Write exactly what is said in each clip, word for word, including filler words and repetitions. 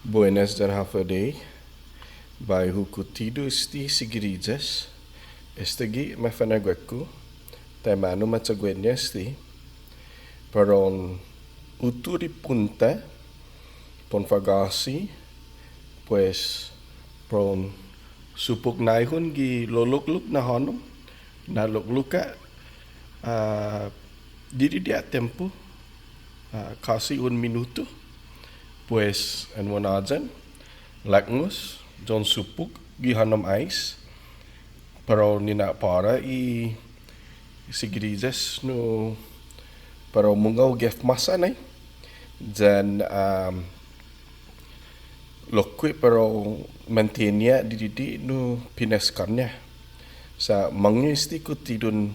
Buenas yan håfa adai. Bai hu kuttidu este sigirias. Estague' mafa'nå'gue-ku, taimanu ma chåguen este, para un utot i punta, para un fa'gåsi, pues, para un supok naihon gi loloklok na hånom, na loklok ha', ah, didide' ha' tiempo, ah, kåsi un minutu. Pues, annai un åyan, laknos, ya un supok gi hånom ais, para u nina'påra i sigirias nu para u mungnga u gef måsa nai. Yan, um, lokkue' para u mantieni ha' didide' nu pineskån-ña. Sa' mångge' este kuttidun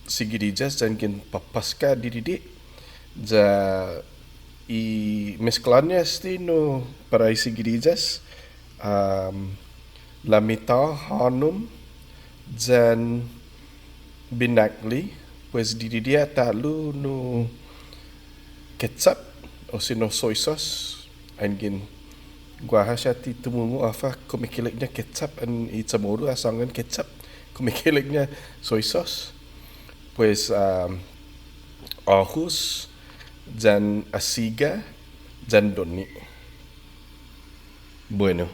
sigirias yanggen påpaska didide'. Ya i mesklå-ña este nu para i sigirias, um, lamitå hånom yan binakle, pues didide' ha' ta'lo nu ketchup, osino soy sauce, yanggen guaha siha ti tumungo' håfa kumekeilek-ña ketchup, an i Chamoru ha sångan ketchup, kumekeilek-ña soy sauce. Pues, um, åhos, yan asiga, yan donne'. Bueno,